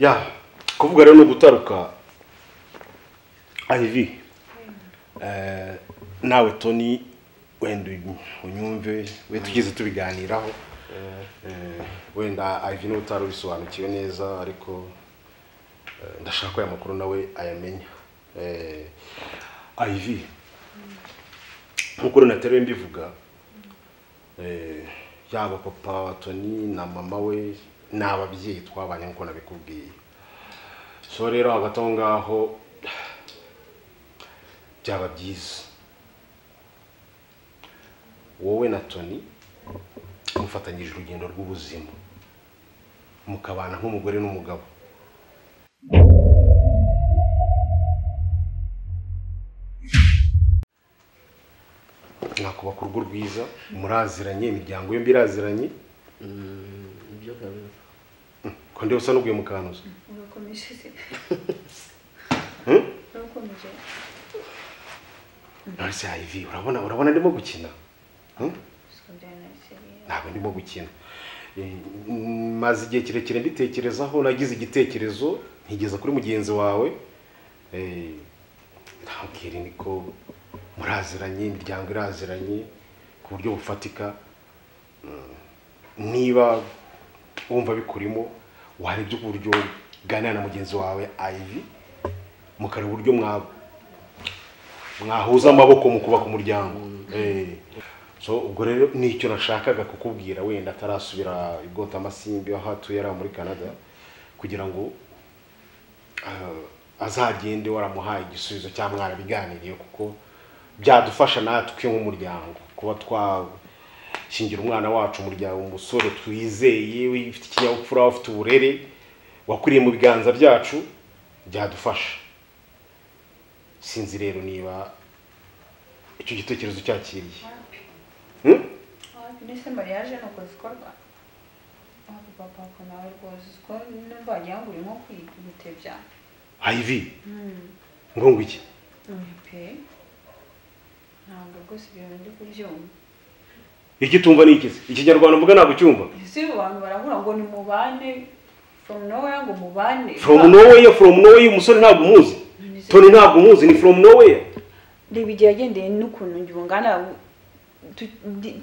Ya kuvuga rero no gutaruka Ivy. Nawe Tony wenda unyumve we tugize tubiganiraho. Wenda Ivy no utarubisobanukiwe neza ariko ndashaka aya makuru nawe ayamenya. Ivy nkuko nateruye mbivuga yaba papa wa Tony na mama we n'ababyeyi twabanye nkuko nabikubwiye. So rero hagati aho ngaho byaba byiza wowe na Tony mufatanyije urugendo rw'ubuzima mukabana nk'umugore n'umugabo. Nakubaka urugo rwiza muraziranye imiryango yombi iraziranye. Ibyo kabisa. Ko ndi usa n'uguye mu kanuza. Urakomeje se? Urakomeje. Nonese Ivy urabona ndimo gukina? Ntabwo ndimo gukina. Maze igihe kirekire mbitekerezaho nagize igitekerezo ntigeza kuri mugenzi wawe. Ntabwire niko muraziranye imiryango iraziranye ku buryo bufatika. Niba wumva bikurimo warebye uburyo ganana na mugenzi wawe Ivy mukareba uburyo mwahuza amaboko mu kubaka umuryango. So ubwo rero nicyo nashakaga kukubwira wenda atarasubira igota amasimbi aho atuye ari muri Canada kugira ngo azagende waramuhaye igisubizo cyangwa mwarabiganiriye kuko byadufasha natwe nk'umuryango kuba twashingira umwana wacu umuryango umusore twizeye ufite ikinyabupfura ufite uburere wakuriye mu biganza byacu byadufasha. Sinzi rero niba icyo gitekerezo cyakiriye. Nese mariage nuko zikorwa. Papa ko nawe rwose ko numva wagira ngo urimo kwigutebya. Ivy. Ngo iki? Pe. Ntabwo rwose ibintu ndi kubyumva. Iki tumva ni iki? Ikinyarwanda mvuga ntabwo cyumva. Ese abantu barahura ngo ni mubane from nowhere ngo mubane. From nowhere, from nowhere umusore ntabwo umuzi. Tony ntabwo umuzi ni from nowhere. Reba igihe yagendeye n'ukuntu ngibungana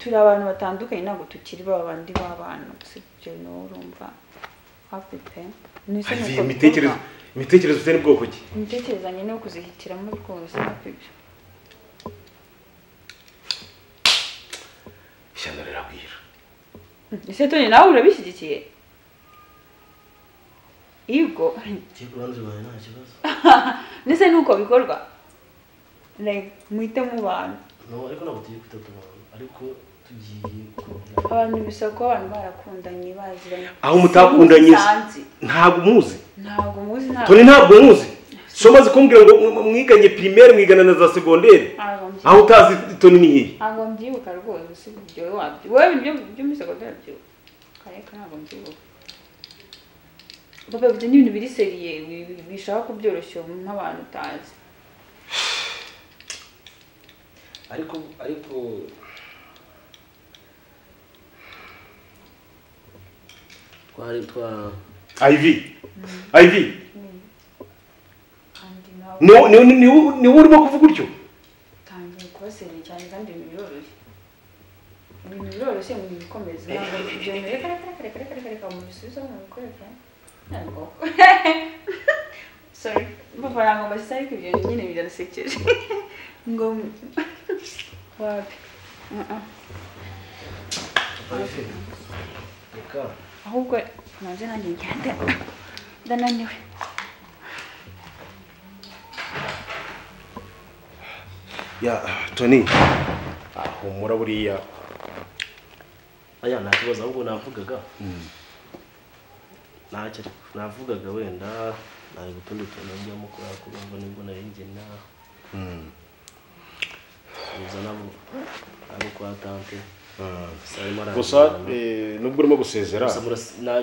turi abantu batandukanye ntabwo tukiri babandi b'abantu sibyo no urumva hafi pe. Imitekerereze ufite ni bwoko ki? Imitekerereze no kuzihitiramo rwose hafi byo. Ishyano riragwira. Ese Tony nawe urabishyigikiye? Igo Kiguranze bawe nta kibazo. Nese nuko bikorwa. Like muhite mu bantu. No ariko ntabwo tugiye kwita abantu ariko tugiye abantu bisa ko abantu barakundanye baziranye. Aho mutakundanye ntabwo muzi. Ntabwo muzi ntabwo. Tony ntabwo muzi. So maze kumbwira ngo mwiganye primaire mwigana na za secondaire. Aho utazi Tony ni hehe? Ntabwo mbyibuka rwose si ibyo wabyo. Wowe ibyo byo muri secondaire byo. Kareka ntabwo mbyibuka. Papa ibyo ni ibintu biri seriye bishaka kubyoroshya nk'abantu utazi. Ariko twari twa Ivy. Ivy. No ni urimo kuvuga utyo? Tangiye kuba seriye cyane kandi ibintu biroroshye. Ibintu biroroshye mu bikomeza ntabwo ibyo reka reka reka reka reka mu bisubizo mu bikoreka. Ntabwo. Sorry, amafaranga mbashyize ariko ibyo nyine birasekeje. Ngo wapi? Ahubwo nanjye nanjye ngende ndananiwe. Ya Tony humura buriya aya nta kibazo ahubwo navugaga ntacyo navugaga wenda nari gutundi tuntu njyamo kubera ko urumva nibwo nari njye na nabo kwa tante gusa nubwo urimo gusezera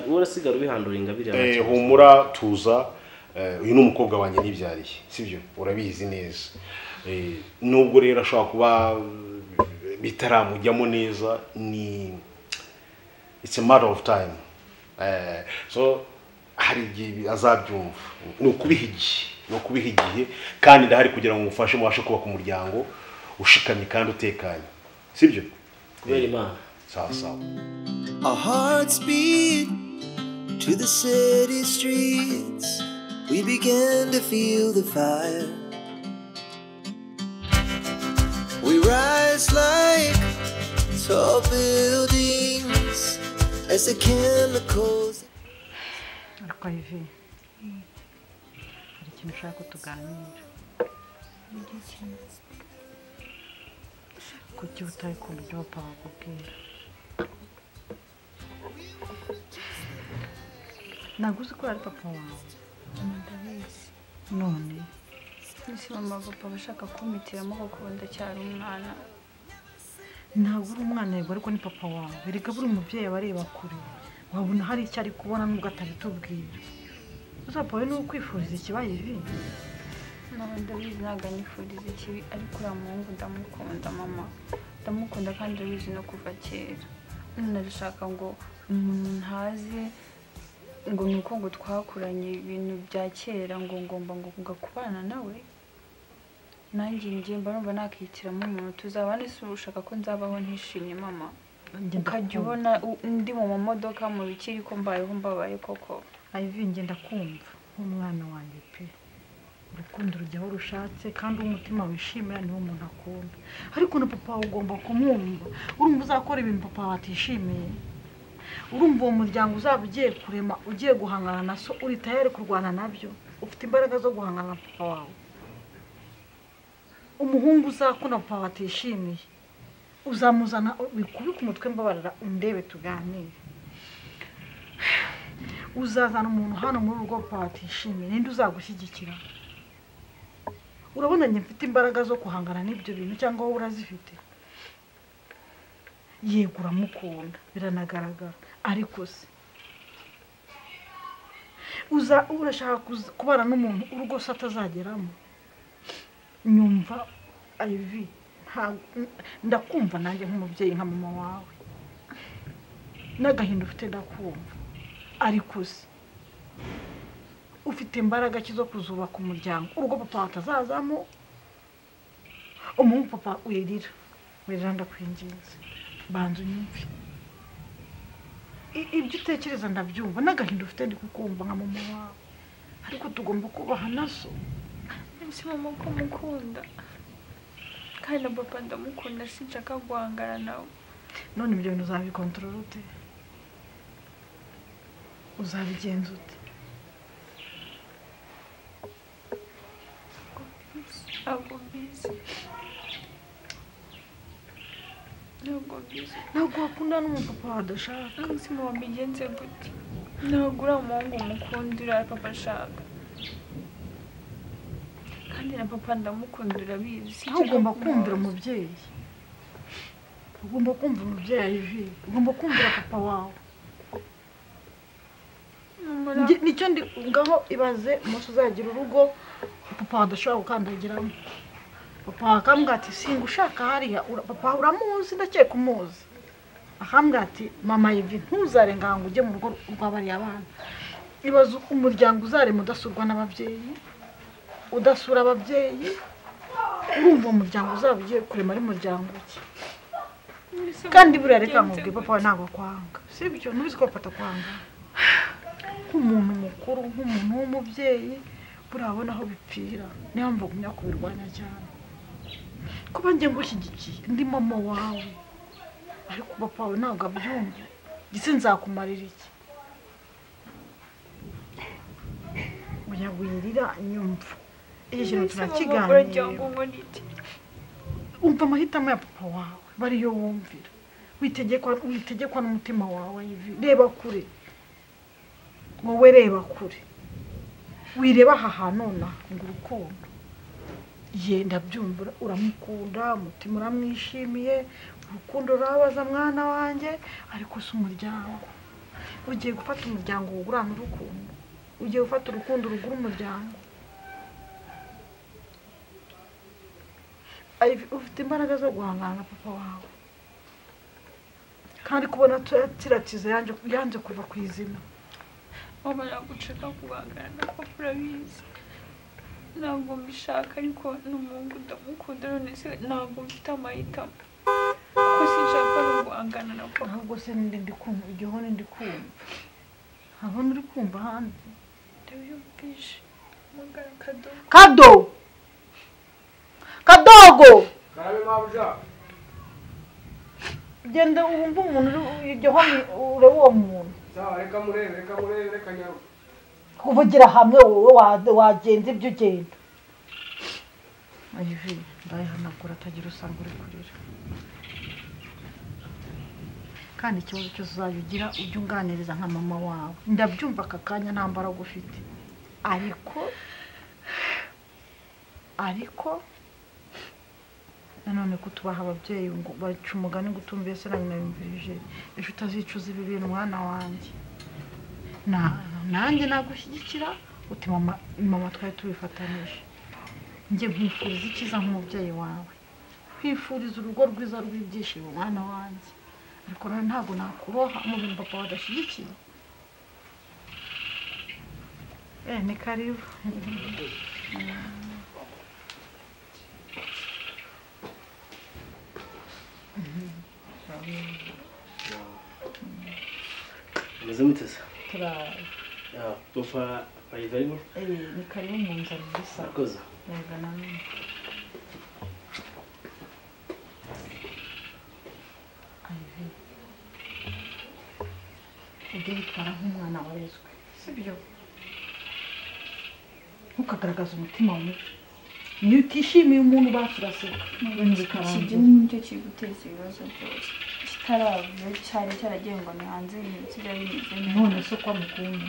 urasigara ubihanduringa biriya humura tuza uyu ni umukobwa wanjye nibyariye sibyo urabizi neza nubwo rero ashobora kuba bitaramujyamo neza ni it's a matter of time so Hari igihe azabyumva. Ni ukubiha igihe, ni ukubiha igihe, kandi ndahari kugira ngo mufashe mubashe kubaka umuryango ushikamye kandi utekanye, sibyo? Kubera Imana. Sawa sawa. Our hearts beat to the city streets. We began to feel the fire. We rise like tall buildings as the chemicals. Ariko Ivy, hari ikintu ushaka ko tuganira. Kuki utari kumva ibyo papa akubwira? Ntabwo uzi ko ari papa wawe. Ndabizi. None Ese mama, papa bashaka kumpitiramo kuko ndacyari umwana. Ntabwo uri umwana yego, ariko ni papa wawe. Erega buri mubyeyi aba areba kure, wabona hari icyo ari kubona nubwo atabitubwira. Uza papa ni ukwifuriza ikibaye Ivy? Mama, ndabizi ntabwo anyifuriza ikibi, ariko uriya muhungu ndamukunda mama, ndamukunda kandi ndabizi no kuva kera. None arashaka ngo umuntu ntazi ngo ni uko ngo twakuranye ibintu bya kera, ngo ngomba ngo kubana nawe. Nanjye njye mba numva nakihitiramo umuntu tuzabana. Ese ushaka ko nzabaho ntishimye mama? Ukajya ubona ndi mu mamodoka mu bikiri ko mbayeho mbabaye koko. Ivy, njye ndakumva nk'umwana wanjye pe. Urukundo rujya aho rushatse, kandi umutima wishimira niwo umuntu akunda. Ariko na papa wawe ugomba kumwumva. Urumva uzakora ibintu papa wawe atishimiye? Urumva uwo muryango uzaba ugiye kurema, ugiye guhangana na so, uri tayari kurwana nabyo? Ufite imbaraga zo guhangana na papa wawe? Umuhungu uzakunda papa wawe atishimiye, uzamuzana wikubike umutwe mbabarira undebe tuganire. Uzazana umuntu hano muri urugo papa wawe atishimiye, ninde uzagushyigikira? Urabona njye mfite imbaraga zo guhangana n'ibyo bintu cyangwa wowe urazifite? Yego uramukunda biranagaragara, ariko se uza urashaka kubana n'umuntu urugo se atazageramo? Nyumva Ivy, ndakumva nanjye nk'umubyeyi nka mama wawe, n'agahinda ufite ndakumva, ariko se ufite imbaraga ki zo kuzubaka umuryango urugo papa atazazamo? Umuhungu papa wirira wirira, ndakwinginze banza unyumve. Ibyo utekereza ndabyumva, n'agahinda ufite ndi kukumva nka mama wawe, ariko tugomba kubaha na so. Ese mama ko mukunda kandi na papa ndamukunda, sinshaka guhangana nawe. None ibyo bintu uzabikontorora ute? Uzabigenza ute? Ntabwo mbizi, ntabwo mbizi. Ntabwo wakunda n'umupapa wawe adashaka. Ese mama mbigenze gute? Ntabwo uriya muhungu mukunda, uriya papa ashaka, kandi na papa ndamukunda urabizi. Aho ugomba kumvira umubyeyi, ugomba kumva umubyeyi Ivy, ugomba kumvira papa wawe. Nicyo ndi ngaho ibaze umunsi uzagira urugo papa adashobora gukandagiramo, papa akambwira ati singushaka hariya. Papa uramuzi, ndakeka umuzi. Akambwira ati mama Ivy ntuzarenga ngo ujye mu rugo rw'abariya bana. Ibaze umuryango uzarema udasurwa n'ababyeyi, udasura ababyeyi. Urumva umuryango uzaba ugiye kurema ari muryango ki? Kandi buriya reka nkubwire, papa wawe ntabwo akwanga, sibyo? Ntubizi ko papa atakwanga nk'umuntu mukuru, nk'umuntu w'umubyeyi, burabona aho bipfira. Niyo mpamvu ugumya kubirwanya cyane. Kuba njye ngushyigikiye ndi mama wawe, ariko papa wawe ntabwo abyumva. Gise nzakumarira iki? Oya wirira, nyumva iki kintu turakiganira. Umva amahitamo ya papa wawe bariyo wumvira, witegekwa n'umutima wawe Ivy. Reba kure wowe, reba kure, wireba aha hantu ngo urukundo. Ye ndabyumva uramukunda, umutima uramwishimiye, urukundo rurabaza mwana wanjye, ariko si umuryango. Ugiye gufata umuryango wugurana urukundo, ugiye gufata urukundo rugura umuryango. Ufite imbaraga zo guhangana na papa wawe, kandi kubona kiratiza yanze kuva ku izima. Mama ntabwo nshaka guhangana na papa urabizi. Ntabwo mbishaka ariko n'umuhungu ndamukunda none se ntabwo mfite amahitamo. Kuko sinshaka no guhangana na papa. Ahubwo se ndi kumva igihone ndi kumva. Habona uri kumva hanze. Ndabyumvise. Mugara Kadogo. Kado! Kadogo! Karabe mabuja. Genda wumva umuntu igihone urebe uwo muntu. Sawa reka murebe reka nyaruka. Kuvugira hamwe wowe wagenza ibyo ugenda. Ayivi ndayihanagura atagira usanga uri kurira. Kandi ikibazo cyose uzajya ugira ujye unganiriza nka mama wawe. Ndabyumva aka kanya nta mbaraga ufite. Ariko nanone kutubaha ababyeyi ngo baca umugani ngo utumviye se na nyina yumvirije ejo utazicuza ibi bintu mwana wanjye. Nanjye nagushyigikira uti mama twari tubifatanije. Njye nkwifuriza icyiza nk'umubyeyi wawe. Nkwifuriza urugo rwiza rw'ibyishimo mwana wanjye. Ariko none ntabwo nakuroha mu bintu papa wadashyigikiye. Ni karibu. Meze mute se? Turaho. Ya, papa arimo? Ni karibu mu nzara bisa. Murakoze. Yego namwe. Ivy. Ujye witwara nk'umwana warezwe, sibyo? Ntukagaragaze umutima mubi. Niyo utishimiye umuntu baturaseka. Ibintu bikarangira. Iki nicyo kiri guteza ibibazo byose. Kitarava cyari cyaragiye ngo ni hanze ibintu bijya bimeze neza. None se ko amukunda?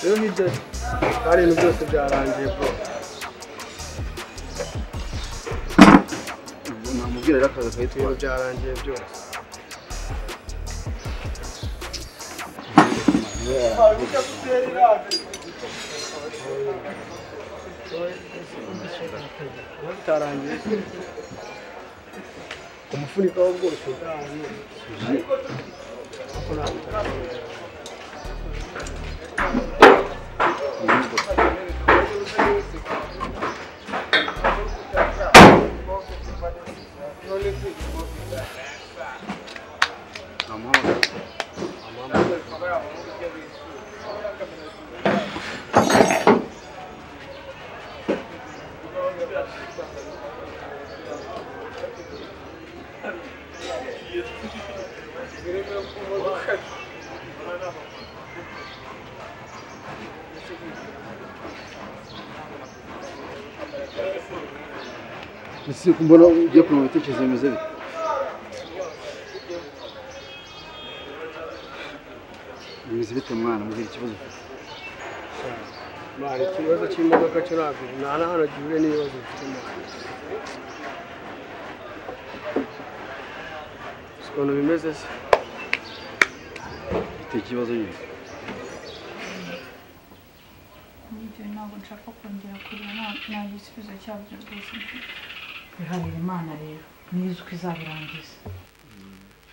Rero hirya hari ibintu byose byarangiye bro. Namubwira rero akaza akayitwara. Ibintu byarangiye byose. Bitarangiye umufuniko wo bwose utarangiye. Ese kumbona ugiye kureba ibitekerezo bimeze bite? Bimeze bite mwana, mbwira ikibazo ufite. Mwana, ikibazo cy'imodoka cyo ntabwo nta na hano gihure n'ibibazo mfite mwana. Si ukuntu bimeze se? Ufite ikibazo nyine. Nibyo ntabwo nshaka kongera kurira nta gisubizo cyabyo rwose mfite. Biharira Imana rero niyo uko izabirangiza.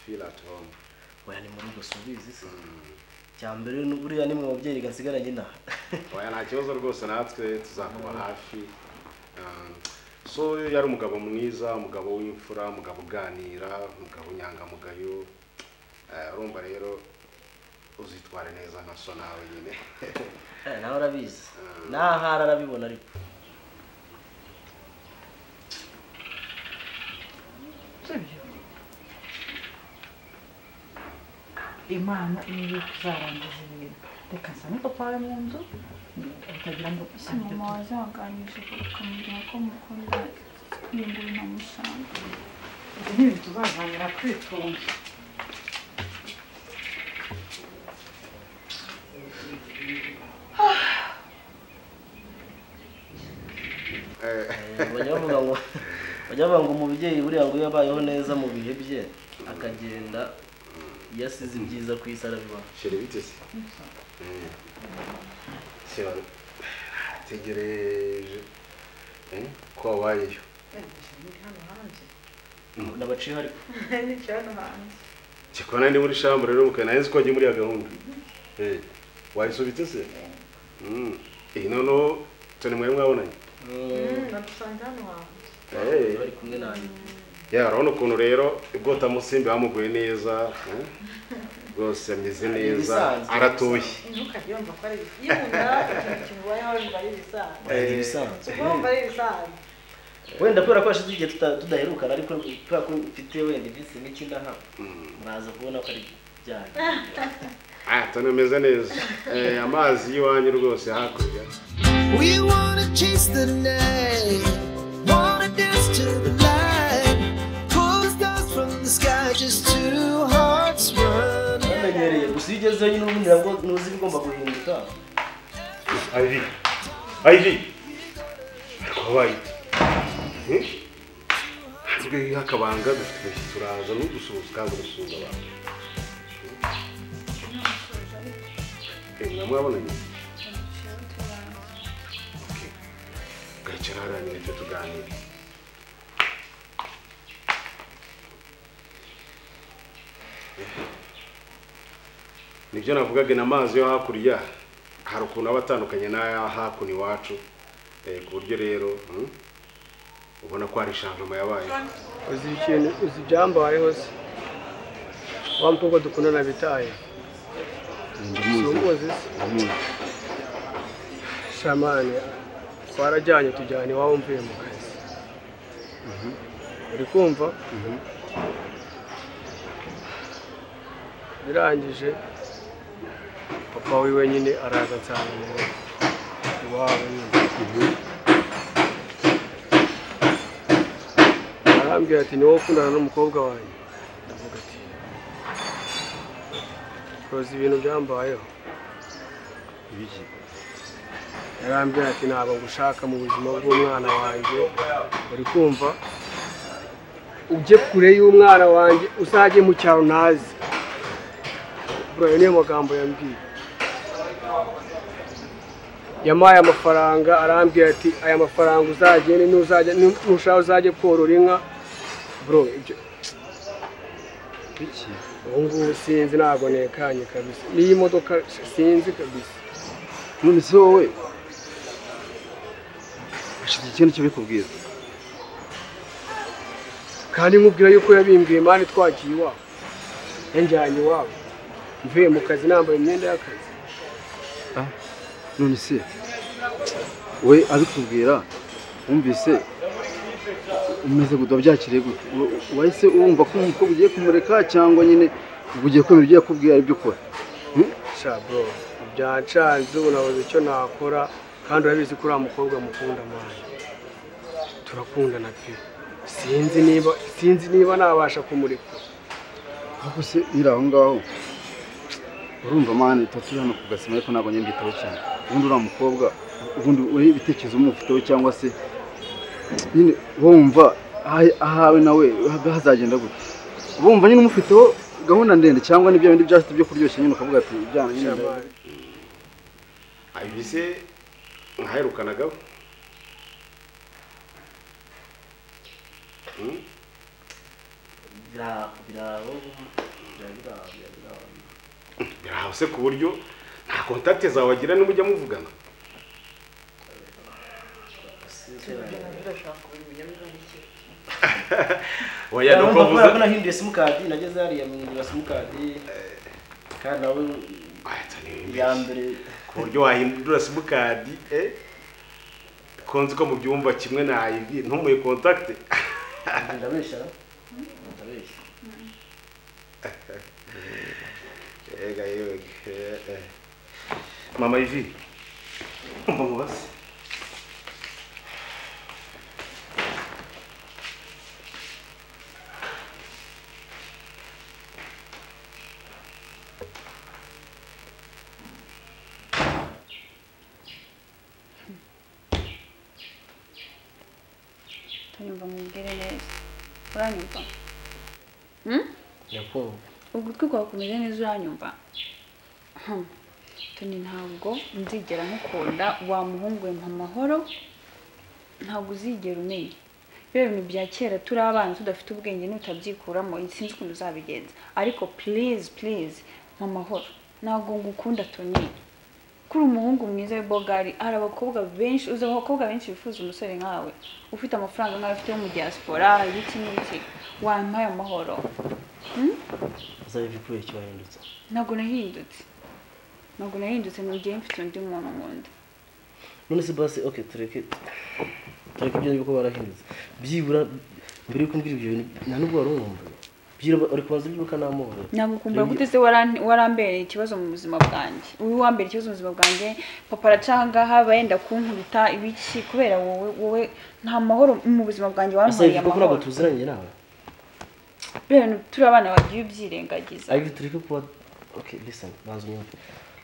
Feel at home. Oya ni muri gusa ubizi se. Cyambere buriya ni mwe mubyeyi gasigaranye inaha. Oya nta kibazo rwose natwe tuzakuba hafi. So yari umugabo mwiza, umugabo w'imfura, umugabo uganira, umugabo nyangamugayo. Urumva rero uzitwara neza nka so nawe nyine. Nawe arabizi, n'ahari arabibona ariko. Sibyo? Imana niyo kuzarangiza ibintu. Reka nsane papa wawe mu nzu utagira ngo si mama wazaganije ukamubwira ko mukunda uyu nguyu ntamushaka. Ibyo ni ibintu tuzaganira twitonze. Bajya bavuga ngo umubyeyi buriya ngo iyo abayeho neza mu bihe bye akagenda yasize ibyiza ku isi arabibona. Chérie bite se? Tegereje ko wabayeyo. Nabaciye ariko. Nicaye hano hanze. Kikona ndi muri chambre rero mukana nzi ko wagiye muri ya gahunda. Wayisubitse se? Noneho tone mwe mwabonanye. Nadusanze hano hanze. Bari kumwe nanjye. Ya urabona ukuntu rero ubwota musimbi bamuguye neza rwose ameze neza aratoshye. Ntukajye wumva ko ari yibona ikintu kibayeho biba ari ibisanzwe. Wumva ari ibisanzwe. Wenda kubera ko hashize igihe tudaherukana ariko kubera ko mfite wenda iminsi mike ndaha muraza kubona ko ari byanyu. Tone ameze neza. Amazi y'iwanyu rwose hakurya. We wanna chase the night, wanna dance to the light, pull the stars from the sky, just two hearts running. Bamenyereye gusa iyo ugezeyo nyine ubundi nabwo ntuzi ibigomba guhinduka. Ivy, Ivy, wabaye iki? Ntabwo akabanga dufite umushyitsi uraza n'udusuhuza kandi udusuhuza abantu. Mwabonanye? Gacara hariya nyine tujye tuganira. Nibyo navugaga n'amazi yo hakurya hari ukuntu aba atandukanye n'aya hakuno iwacu, ku buryo rero ubona ko hari changement yabaye. Uzi ikintu, uzi ibyambayeho se? Wa mukobwa dukundana bitaye. Ndamuzi. Shamani twarajyanye tujyana iwabo mvuye mu kazi. Uri kumva? Birangije papa wiwe nyine araza nsanga iwabo nyine. Arambwira ati ni wowe ukundana n'umukobwa wanjye. Ndavuga ati roza ibintu byambayeho. Ibiki? Yarambwira ati ntabwo ngushaka mu buzima bw'umwana wanjye. Uri kumva? Ujye kure y'umwana wanjye uzajye mu cyaro ntazi. Bro, ayo niyo magambo yambwiye. Yampaye amafaranga arambwira ati aya mafaranga uzagende nuzajya nushaka uzajye korora inka. Bro, ibyo biki? Ubu ngubu sinzi ntabwo nekanye kabisa. N'iyi modoka sinzi kabisa. None se wowe hashize ikintu cyo bikubwira? Kandi nkubwira yuko yabimbwiye mani twagiye iwabo. Yanjyanye iwabo. Mvuye mu kazi nambaye imyenda y'akazi. None se we abikubwira wumvise umeze gute, wabyakiriye gute? Wahise wumva ko umukobwa ugiye kumureka cyangwa nyine ugiye kwemera ibyo yakubwiye ari byo ukora? Sha bro, byancanze ubu nabuze icyo nakora kandi urabizi ko uriya mukobwa mukunda mani. Turakundana pe. Sinzi niba nabasha kumureka. Ariko se biri aho ngaho urumva mani turi hano ku gasima ariko ntabwo nyine cyane. Ubundi uriya mukobwa ubundi uri ibitekerezo umufiteho cyangwa se nyine wumva ahawe nawe hazagenda gute? Wumva nyine umufiteho gahunda ndende cyangwa n'ibyo bindi byashite byo kuryoshya nyine ukavuga ati ibyana nyine. Ivy se nkaherukanagaho? Biraho se ku buryo nta contact zawe wagira n'umujya muvugana? Ndashaka kubimenya biba ari iki. Oya nuko mvuze ko nahinduye simukadi nageze hariya mpindura simukadi kandi nawe ya mbere ku buryo wahindura simukadi konzi ko mu byumba kimwe na Ivy ntumuye contact. Ndabeshya ndabeshya. Ega yewe Mama Ivy umva mubaze. Utanyumva mubwire neza. Uranyumva? Ndakumva. Ugutwi kwawe kumeze neza uranyumva? Tony ntabwo nzigera nkukunda wa muhungu we mpa amahoro ntabwo uzigera umenya. Biriya bintu bya kera turi abana tudafite ubwenge n'utabyikuramo sinzi ukuntu uzabigenza. Ariko please please mpa amahoro. Ntabwo ngukunda Tony. Kuri umuhungu mwiza w'ibogari hari abakobwa benshi uzi abakobwa benshi bifuza umusore nkawe ufite amafaranga nkawe ufite mu diaspora ibiki n'ibiki wampaye amahoro. Uzabiva kubera icyo wahindutse? Ntabwo nahindutse. Ntabwo nahindutse ngiye mfite undi muntu nkunda. None se basi okay tureke ibyo yuko barahindutse. Byibura mbere yuko mbwira ibyo bintu nta nubwo wari umwumva. Byibura uri kubanza ubyibuka n'amahoro. Nagukumbura gute se warambereye ikibazo mu buzima bwanjye. Uyu wambere ikibazo mu buzima bwanjye papa aracanga haba yenda kunkubita ibiki kubera wowe nta mahoro mu buzima bwanjye wampaye amahoro. Ese ntabwo tuziranye nawe? Bene turi abana bagiye ubyirengagiza. Ariko tureke kuba okay listen banza unyumve.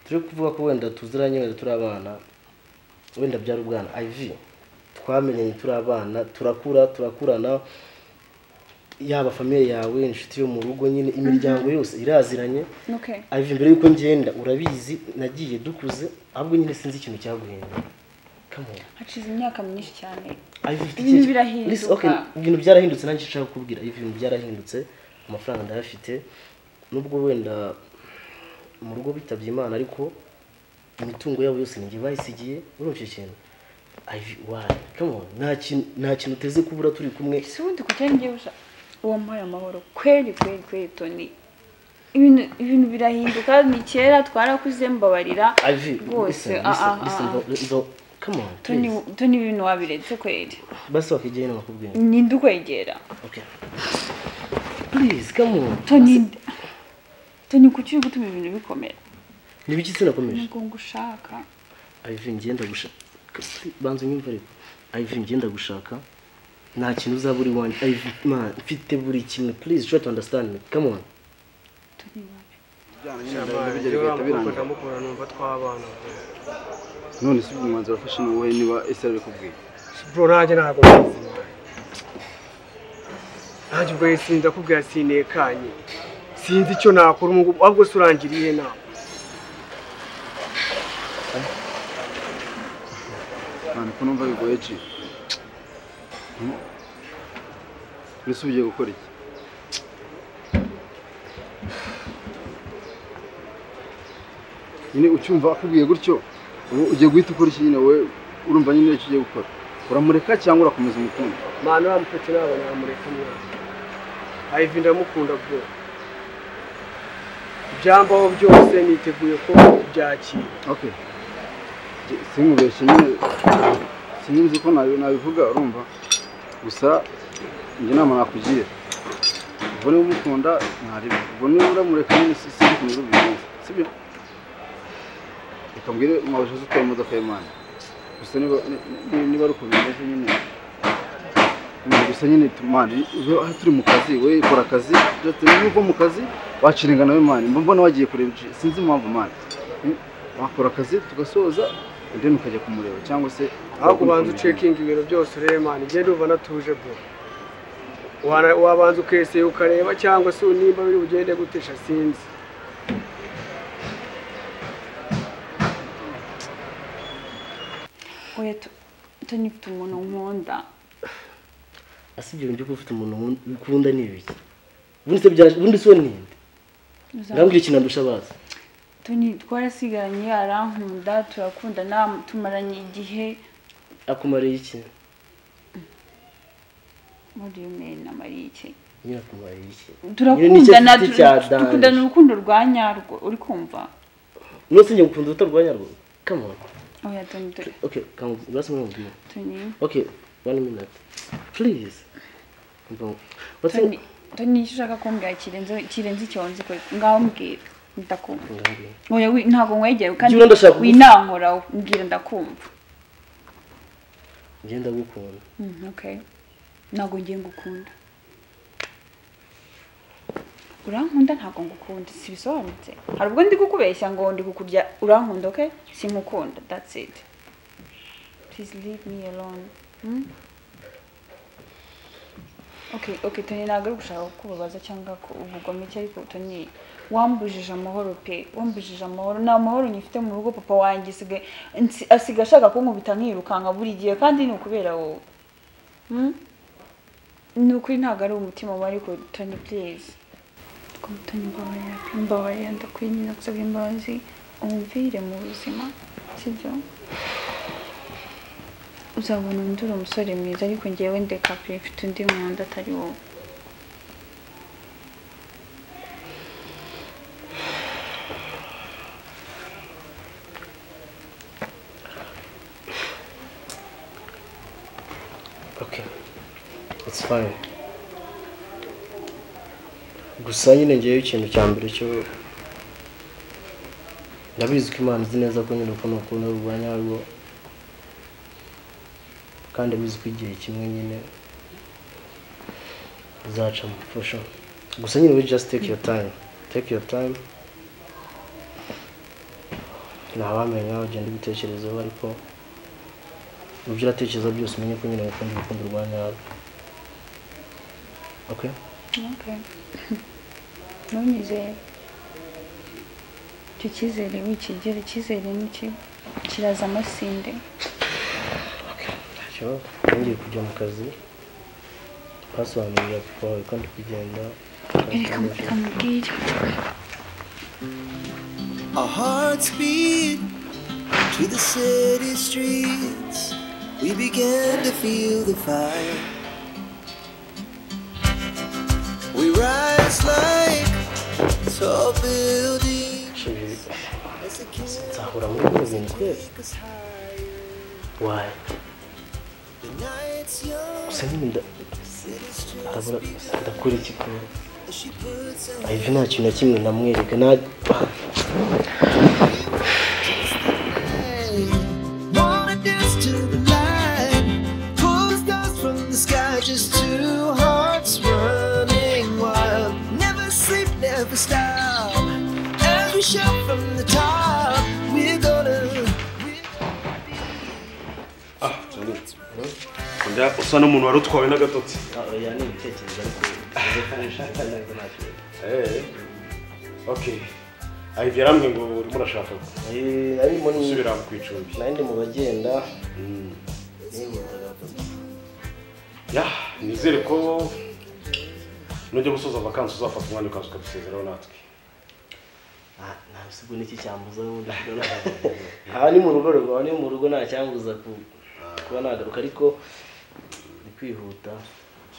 Turi kuvuga ko wenda tuziranye wenda turi abana wenda byari ubwana Ivy twamenyanye turi abana turakura turakurana yaba famille yawe inshuti yo mu rugo nyine imiryango yose iraziranye. Okay. Ivy mbere yuko ngenda urabizi nagiye dukuze ahubwo nyine sinzi ikintu cyaguhenda. Come on. Hacize imyaka myinshi cyane. Ivy ibintu birahinduka. Okay, ibintu byarahindutse nanjye nshaka kukubwira Ivy ibintu byarahindutse amafaranga ndayafite nubwo wenda mu rugo bitabye Imana ariko imitungo yabo yose ninjye bayisigiye urumva icyo kintu. Ivy why? Come on. Nta kintu uteze kubura turi kumwe. Si ubundi kuki ngiye usha wampaye amahoro kweli kweli kweli Tony. Ibintu birahinduka ni kera twarakuze mbabarira Ivy rwose. Come on. Tony ibintu wabiretse kweli. Basi wakigera nakubwira. Ninde ukwegera? Okay. Please come on. Tony kuki uri gutuma ibintu bikomera? Ni biki sinakomeje? Ntabwo ngushaka. Ivy ngenda gushaka. Banza unyumve ariko. Ivy ngenda gushaka. Nta kintu uzaba uri wanjye. Ivy man mfite buri kimwe please try to understand me. Come on. Tony wapi? Numva twabana. None se umwanzuro wafashe ni wowe niba ese arabikubwiye? Bro nanjye ntabwo mbizi. Nanjye ubwo sinda kubwira sinekanye. Sinzi icyo nakora ahubwo se urangiriye nawe. Mwana ko numva bigoye ci. Mbese ugiye gukora iki? Nyine ucyumva akubwiye gutyo ugiye guhita ukora iki nyine wowe urumva nyine icyo ugiye gukora. Uramureka cyangwa urakomeza umukunda? Mwana uramufite ntabwo namureka mwana. Ivy ndamukunda bro. Ibyambaho byose niteguye ko byakira. Okay. Sinkubeshye nyine sinzi ko nabivuga urumva gusa njye inama nakugira ubwo niba umukunda ntaribi ubwo niba uramureka nyine sinzi ukuntu ubigenza sibyo? Reka mbwire mwabasha utwara imodoka y'Imana gusa niba ari uko bimeze nyine gusa nyine mani turi mu kazi we kora akazi niba uva mu kazi waciringa nawe mani mbona wagiye kureba sinzi impamvu mani wakora akazi tugasoza then ukajya kumureba cyangwa se ahubwo ubanza ucekinga ibintu byose urebe mani ngende uva natuje bro wabanza ukeseye ukareba cyangwa se nimba biri bugende gutesha sinzi. Oya Tony mfite umuntu nkunda. Asibye ibintu byo ufite umuntu ukunda ni ibiki? Ubundi se byaje ubundi so ninde? Ngambwira ikintu ndusha bazi. Tony twarasigaranye arankunda turakundana tumaranye igihe. Akumariye iki? What do you mean namariye iki? Nyine kumariye iki? Turakundana, tukundana urukundo rwa nyarwo, uri kumva? Nose njye ngukunda urukundo rwa nyarwo. Come on. Oya Tony. Okay, come on. Last minute. Tony. Okay, 1 minute. Please. What's Tony, Tony ushaka kumbwira kirenze icyo nzi ko ngaho mbwira ndakumva. Oya ntago nkwegera kandi winankoraho mbwira ndakumva. Njye ndagukunda. Okay. Ntago ngiye ngukunda. Urankunda ntago ngukunda, si bisobanutse. Hari ubwo ndi kukubeshya ngo ndi kukurya urankunda, okay? Sinkukunda, that's it. Please leave me alone. Okay, Tony ntabwo ari gushaka kukubabaza cyangwa ubugome icyo ariko Tony wambujije amahoro pe, wambujije amahoro. Nta mahoro nyifite mu rugo, papa wanjye asigaye ashaka kunkubita nkirukanka buri gihe kandi ni ukubera wowe. Ni ukuri ntabwo ari umutima wawe ariko Tony please. Tony mbabarira pe, mbabarira ndakwinginze gusabye imbabazi umvire mu buzima, sibyo? Uzabona undi uri umusore mwiza ariko njyewe ndeka pe, mfite undi nkunda atari wowe. Okay, it's fine. Gusa nyine ngewe ikintu cya mbere cyo ndabizi ko Imana izi neza ko nyine ukuntu ukunda rwa nyarwo, kandi abizi ko igihe kimwe nyine uzacamo for sure. Gusa nyine we just take your time, take your time. Ntawamenya ugenda ubitekerezaho ariko mu byo uratekereza byose umenye ko nyine ukunda urukundo rwa nyarwo. Okay? Okay. Ntunyizere. Icyo cyizere wikigera, icyizere ni iki? Kiraza amasinde. Okay. Ngiye kujya mu kazi. Basobanurira papa wawe ko ndi kugenda. Reka mubwire. Our hearts beat to the city streets. We began to feel the fire. We rise like tall buildings. Nzahura muri bino bintu twese. Why? Gusa nyine ndakora iki ko Ivy nta kintu na kimwe namwereka nta. Just two hearts running wild. Never sleep, never stop. As we shout from the top, we're gonna. Ah, Tony. Usa n'umuntu wari utwawe n'agatotsi. Oya ni ibitekerezo ariko Okay. Ivy yarambwiye ngo urimo urashaka. Arimo gusubira ku icumbi. Nandi mu bagenda. Ya, nizere ko nujya gusoza vacances uzafata umwanya ukaza ukadusezeraho natwe. Nta sibwo niki cyambuza ubundi kugaruka. Aha ni mu rugo rwawe, ni mu rugo nta cyambuza kuba nagaruka ariko ni kwihuta.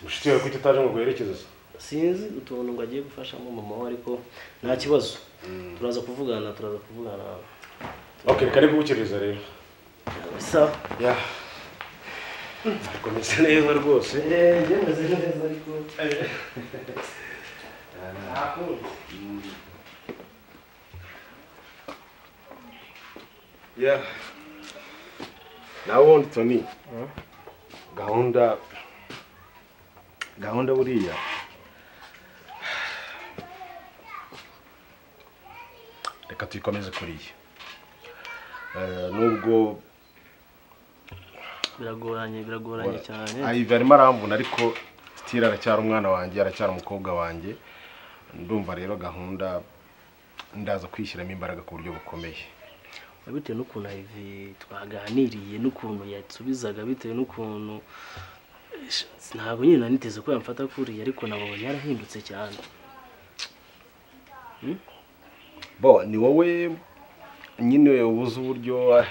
Mushiti yawe kuki utaje ngo guherekeze se? Sinzi utuntu ngo agiye gufashamo mama we ariko nta kibazo. Turaza kuvugana, Okay, reka nikugukereza rero. Sawa. Ya. Ariko meze neza rwose. Njye meze neza ariko. Yeah. Nawe Tony. Gahunda buriya. Reka tuyikomeze kuriya. Nubwo biragoranye cyane. Ivy arimo arambona ariko still aracyari umwana wanjye, aracyari umukobwa wanjye. Ndumva rero gahunda ndaza kwishyiramo imbaraga ku buryo bukomeye. Bitewe n'ukuntu Ivy twaganiriye n'ukuntu yatsubizaga, bitewe n'ukuntu ntabwo nyine naniteze ko yamfata kuriya ariko nabonye yarahindutse cyane. Bo ni wowe nyine ubuze uburyo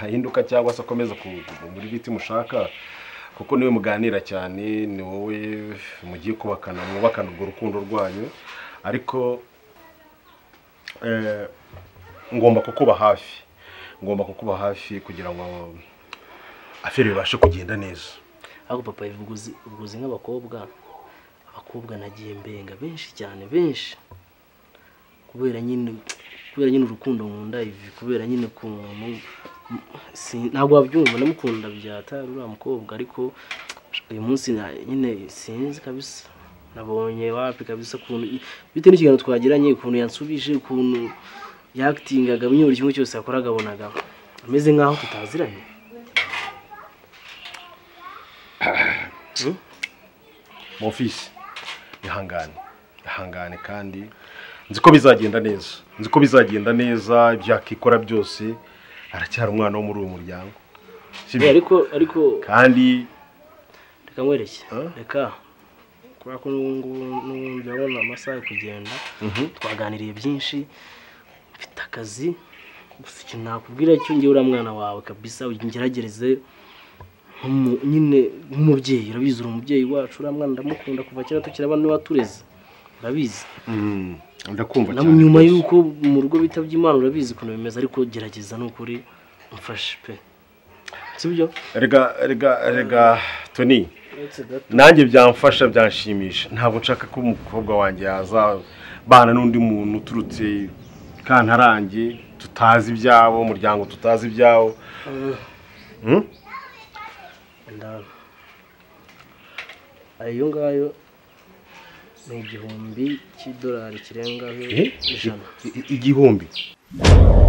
ahinduka cyangwa se akomeza muri biti mushaka. Kuko niwe muganira cyane, ni wowe mugiye kubakana, mwubakana urwo rukundo rwanyu, ariko ngomba kukuba hafi. Ngomba kukuba hafi kugira ngo affaire ibashe kugenda neza. Ariko papa ivuguzi nk'abakobwa, abakobwa nagiye mbenga benshi cyane benshi. Kubera nyine urukundo nkunda Ivi, kubera nyine kuntu ntabwo wabyumva, ndamukunda byata uriya mukobwa, ariko uyu munsi nyine sinzi kabisa, nabonye wapi kabisa ukuntu bitewe n'ikiganiro twagiranye, ukuntu yansubije, ukuntu yakitingaga, buri kimwe cyose yakoraga abonaga ameze nk'aho tutaziranye. Mon fils, ihangane, ihangane kandi nzi ko bizagenda neza, nzi ko bizagenda neza, ibyakikora byose aracyari umwana wo muri uyu muryango. Ariko kandi reka nkwereke, reka kubera ko n'ubu ndabona amasaha ari kugenda, twaganiriye byinshi, mfite akazi, gusa ikintu nakubwira cyo ngewe uriya mwana wawe kabisa ungeragereze nyine nk'umubyeyi, urabizi uri umubyeyi wacu, uriya mwana ndamukunda kuva kera tukiri abana watureze, urabizi. Ndakumva cyane. Nyuma yuko mu rugo bitabye Imana urabizi ukuntu bimeze, ariko gerageza n'ukuri umfashe pe. Sibyo? Rega Tony, nanjye byamfasha byanshimisha. Ntabwo nshaka ko umukobwa wanjye yazabana n'undi muntu uturutse Kantarange, tutazi ibyabo, umuryango tutazi ibyabo. Ayo ngayo ni $1000 kirengaho 100. 1000?